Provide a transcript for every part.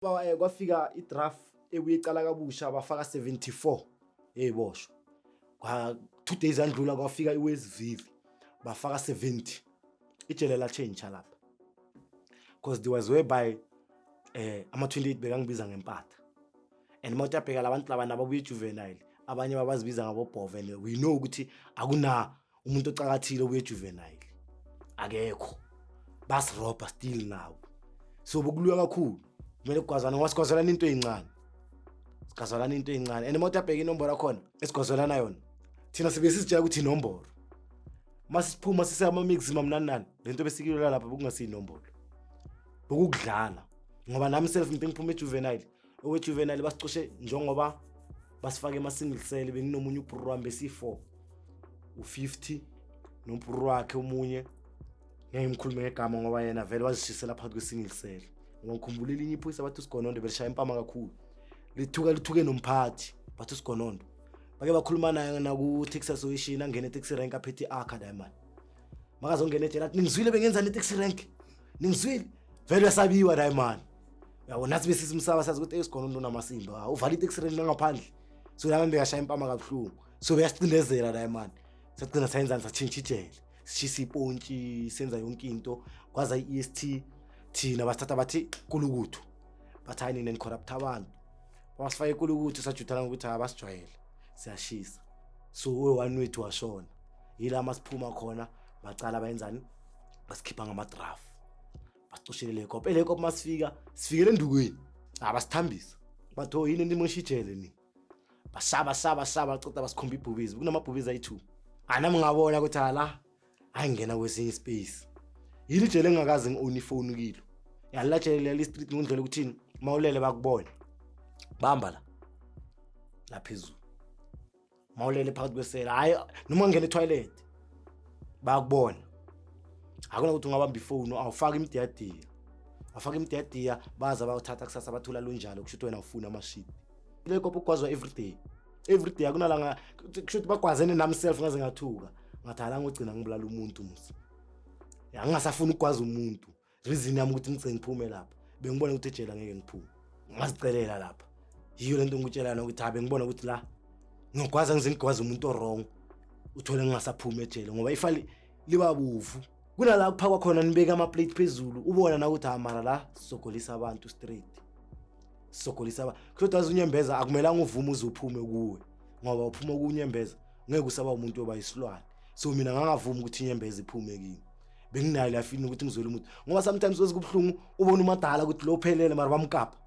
Kwafika i-draft ebuye icala kabusha, bafaka 74 eyiboshwa. Kwa 2 days andlula, kwafika iWestville, bafaka 70. Ijele la-change lapha because there was whereby ama-28 bekangibiza ngempatha, and uma uyabheka labantu laba nababuye juvenile, abanye babazibiza ngabobhova, and we know ukuthi akuna umuntu ocakathile obuye juvenile, akekho. Basirobha still now, so bokulwa kakhulu. Kumele kugwazana ngoba sigwazelana into ey'ncane, sigwazelana into ey'ncane, and uma uyabheka inomboro yakhona esigwazelana yona, thina sibe sizitshela ukuthi inomboro. Uma siphuma siseyama-maximum nani nani, lento besikilwela lapha bekungasiyiinombolo, bekukudlala, ngoba nami self nginte ngiphuma ejuvenile, okwe-juvenile basicoshe njengoba basifake ema-single cell. Benginomunye ubhuru wami, besiyi-four, u-50 nombhuru wakhe omunye, ngeke ngimkhulume ngegama ngoba yena vele wazishisela phakathi kwe-single cell. Ngoba ngikhumbula elinye iphoyisa, bathi uSigonondo, belishaya impama kakhulu, lithuka lithuke nomphathi, bathi uSigonondo. Bake bakhuluma naye naku-taxi association, angene e-taxi rank aphethe i-akha diamond, makazongena ejele athi, "Ningizwile bengenzani e-taxi rank? Ningizwile?" Vele uyasabiwa diamond, uyabo. Nathi besisimsaba, sazi ukuthi esigonondo unamasimba, uvala i-taxi rank nangaphandle. So laba bekashaya impama kabuhlungu, so beyasicindezela diamond. Sagcina sayenzani? Satshintsha ijele, sishisa ipontshi, senza yonke into. Kwaza i-EST, thina basithatha bathi kulukuthu, bathi, "Hayi nina ni-corrupt abantu." Basifake kulukuthu, sajuthana ngokuthi abasijwayele, siyashisa. So we-one wethu washona. Yila masiphuma khona, bacala bayenzani? Basikhipha ngama-draft, basicoshele le kop, ele kop. Masifika, sifikele endukweni, abasithambisa, bathi, "Oh, yini nimosha ijele ni?" Basaba saba saba, ceda basikhomba ibhubezi. Kunamabhubezi ayi-two. Anami ngabona ukuthi hala, hayi, ngingena kwesinye ispace. Yini ijele engingakaze ngi-own ifoni kilo? Yalila jele leli street ngondlela ukuthini, mawulele bakubona, bamba la la phezulu. Mawulele phakathi kwesela, hayi, noma ungena etoilet bayakubona. Akuna ukuthi ungabamba ifoni, awufaki imidiyadiya, awufaki imidiyadiya, baza bayothatha kusasa, bathula lunjalo. Kusho ukuthi wena ufuna amashidi le kopo ugwazwa every day, every day, akunalanga. Kusho ukuthi bagwazene nami self, ngaze ngathuka, ngathi hala, ngogcina ngibulala umuntu musa. Ya, ngingasafuni ukugwaza umuntu. Reason yami ukuthi ngigcine ngiphume lapha, bengibona ukuthi ejele angeke ngiphume, ngazicelela lapha. Yiyo lento ngikutshela ukuthi ha, bengibona ukuthi la ngiyogwaza, ngize ngigwaze umuntu o-wrong, uthole ngingasaphumi ejele, ngoba ifali liba bovu kunala kuphakwa khona, nibeke ama-plate phezulu, ubona na ukuthi ha, mara la sizogolisa abantu straight, sizogolisa abantu. Kodwa azi unyembeza akumelanga uvume uze uphume kuwe, ngoba uphuma kunyembeza ngeke usaba umuntu oba isilwane. So mina ngangavumi ukuthi inyembeza iphume kimi. Benginayo la feeling ukuthi ngizwele umuntu, ngoba sometimes wezikubuhlungu, ubona umadala ukuthi lo uphelele, mara bamkapha,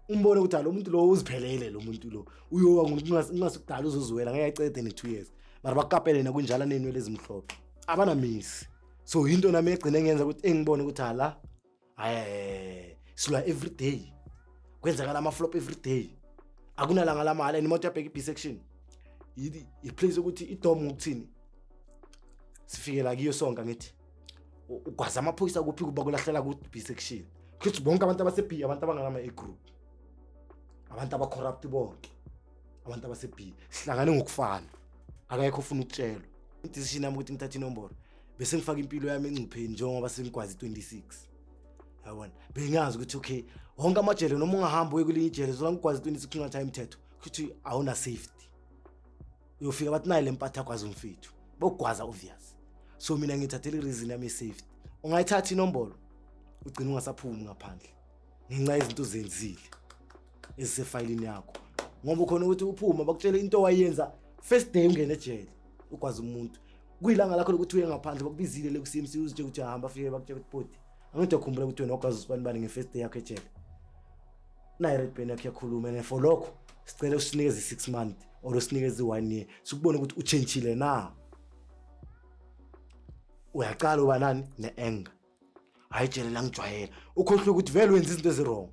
umbone ukuthi lo muntu lo uziphelele, lo muntu lo uyowa kungasikudala, uzozwela ngeke acede ne-2 years, mara bakukapele nakunjalo ney'nwele ezimhlophe, abanamisi. So into nami egcine ngenza ukuthi engibone ukuthi hala, hayi, silwa every day, kwenzakala ama-flop every day, akunalanga lamahhala. And imoto yabheka i-B section, i-place ukuthi idom ngokuthini, sifikela kiyo sonke. Angithi ugwaza amaphoyisa kuphi kuba kulahlela ku-B section, kusho bonke abantu abase-B, abantu abanganama-A group, abantu aba-corrupt, bonke abantu abase-B sihlangane ngokufana, akekho ofuna ukutshelwa. I-decision yami ukuthi ngithathe inomboro, bese ngifaka impilo yami engcupheni njengoba sengigwazi 26, yabona. Bengazi ukuthi okay, wonke amajele, noma ungahamba uye kwelinye ijele, zola ngigwazi 26, ungathi imithetho kusho awuna safety, uyofika bathi nayi le mpatha yakwazi umfethu, bokugwaza obvious. So mina ngithathele i-reason yami ye-safety. Ungayithatha inombolo, ugcina ungasaphumi ngaphandle ngenxa yezinto ozenzile ezisefayilini yakho, ngoba ukhona ukuthi uphume bakutshele into owayenza first day ungene ejele, ugwaza umuntu, kuyilanga lakho lokuthi uye ngaphandle, bakubizile le ku-CMC, uzitshele ukuthi hamba, afike bakutshele ukuthi bodi, angithi uyakhumbula ukuthi wena wagwaza usibani bani nge-first day yakho ejele, nayi red pen yakho iyakhuluma, and for lokho sicela usinikeze i-6 month or usinikeze i-one year, sikubone ukuthi utshentshile na. Uyaqala uba nani ne-anger, hayi, jele langijwayela, ukhohlwe ukuthi vele wenza izinto ezi-wrong.